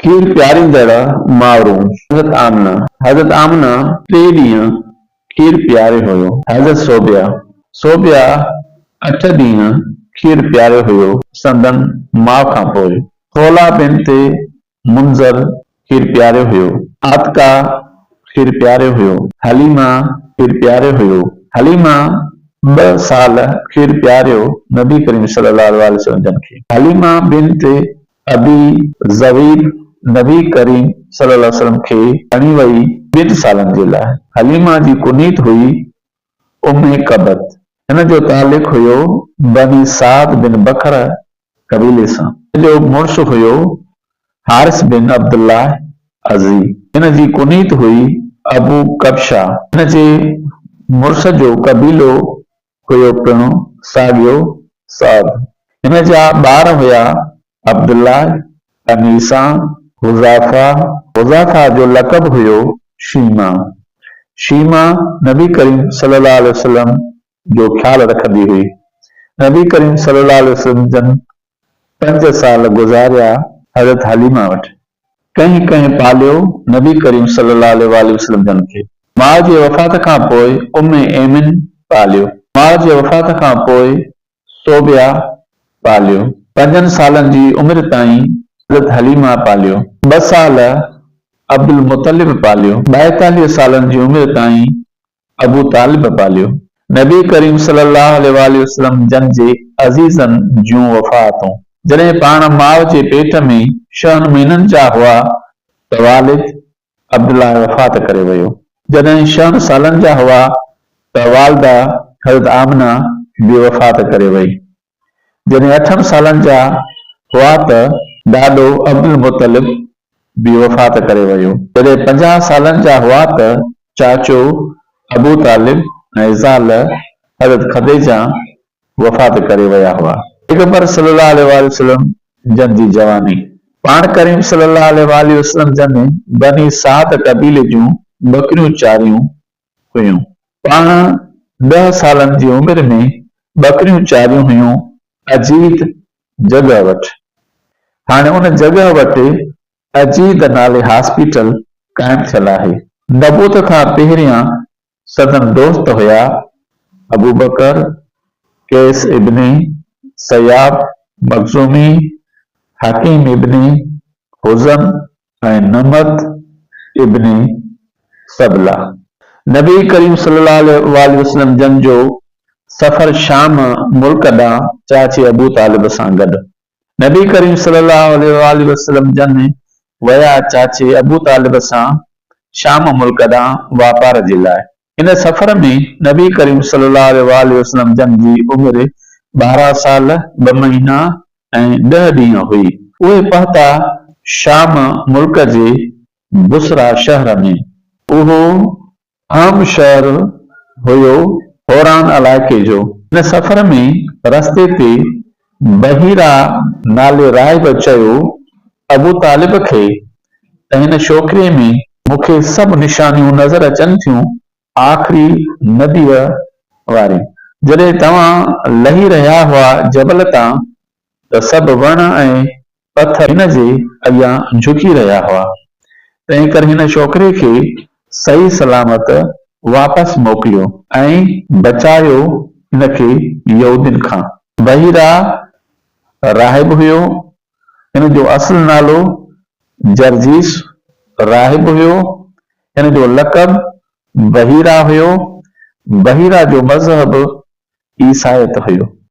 کير پياريندڙ مائرون، حضرت آمنه، حضرت آمنه ٽي ڏينهن کير پياريو هيو. حضرت صوبيه، صوبيه اٺ ڏينهن کير پياريو هيو سندن ماء کان پوء. خوله بنت منذر کير پياريو هيو. عاتڪه کير پياريو هيو. حليمه کير پياريو هيو. حليمه ٻه سال کير پياريو نبي ڪريم صلي الله عليه وسلم جن کي. حليمه بنت ابي ذويب نبي ڪريم صلي الله عليه وسلم کي کڻي وئي ٻن سالن جي لاء. حليمه جي ڪنيت هئي ام قبط. هن جو تعلق هيو بني سعد بن بکر قبيلي سان. هن جو مڙس هيو حارث بن عبدالله عزي. هن جي ڪنيت هئي ابو ڪبشه. هن جي مڙس جو قبيلو هيو پڻ ساڳيو سعد. هن جا ٻار هيا عبدالله، انيسه، حذافه، حذافه جو لقب هيو شيما. شيما نبي ڪريم صلي الله عليه وسلم جو خيال رکندي هئي. نبي ڪريم صلي الله عليه وسلم جن پنج سال گذاريا حضرت حليمه وٽ. ڪنهن ڪنهن پاليو نبي ڪريم صلي الله عليه واٰله وسلم جن کي. ماء جي وفات کان پوء ام ايمن پاليو. ماء جي وفات کان پوء صوبيا پاليو. پنجن سالن جي عمر تائين حضرت حليمه پاليو. ٻه سال عبدالمطلب پاليو. 42 سالن جي عمر تائين ابو طالب پاليو. نبي ڪريم صلي الله عليه واٰله وسلم جن جي عزيزن جون وفاتون. جڏهن پاڻ ماء جي پيٽ ۾ ڇهن مهينن جا هئا ته والد عبدالله وفات ڪري ويو. جڏهن ڇهن سالن جا هئا ته والده حضرت آمنه به وفات ڪري وئي. جڏهن اٺن سالن جا هئا ته ڏاڏو عبدالمطلب به وفات ڪري ويو. جڏهن 50 سالن جا هئا ته چاچو ابو طالب ۽ زال حضرت خديجه وفات ڪري ويا هئا. پيغمبر صلي الله عليه واٰله وسلم جن جي جواني. پاڻ ڪريم صلي الله عليه واٰله وسلم جن بني سعد قبيلي جون ٻڪريون چاريون هيون. پاڻ ڏهه سالن جي عمر ۾ ٻڪريون چاريون هيون عجيد جڳهه وٽ. هاڻي ان جڳهه وٽ عجيد نالي هاسپيٽل قائم ٿيل آهي. نبوت کان پهريان سندن دوست هيا ابوبڪر، قيس ابن سياب مخزومي، حڪيم ابن حزم ۽ نمط ابن سبله. نبي ڪريم صلي الله عليه واٰله وسلم جن جو سفر شام ملڪ ڏانهن چاچي ابو طالب سان گڏ. نبي ڪريم صلي الله عليه واٰله وسلم جن ويا چاچي ابو طالب سان شام ملڪ ڏانهن واپار جي لاء. ان سفر ۾ نبي ڪريم صلي الله عليه واٰله وسلم جن جي عمر 12 سال ٻه مهينا ۽ ڏهه ڏينهن هئي. اهي پهتا شام ملڪ جي بصريٰ شهر ۾. اهو اهم شهر هيو حوران علائقي جو. ان سفر ۾ رستي تي بحيرا نالي راهب چيو ابو طالب کي ته هن ڇوڪري ۾ مون کي سڀ نشانيون نظر اچن ٿيون آخري نبيء واريون. جڏهن توهان لهي رهيا هئا جبل تان ته سڀ وڻ ۽ پٿر هن جي اڳيان جهڪي رهيا هئا. تنهنڪري هن ڇوڪري کي صحيح سلامت واپس موڪليو ۽ بچايو هن کي يهودين کان. بحيرا راهب هيو. هن جو اصل نالو جرجيس راهب هيو. هن جو لقب بحيرا هيو. بحيرا جو مذهب عيسائيت هيو.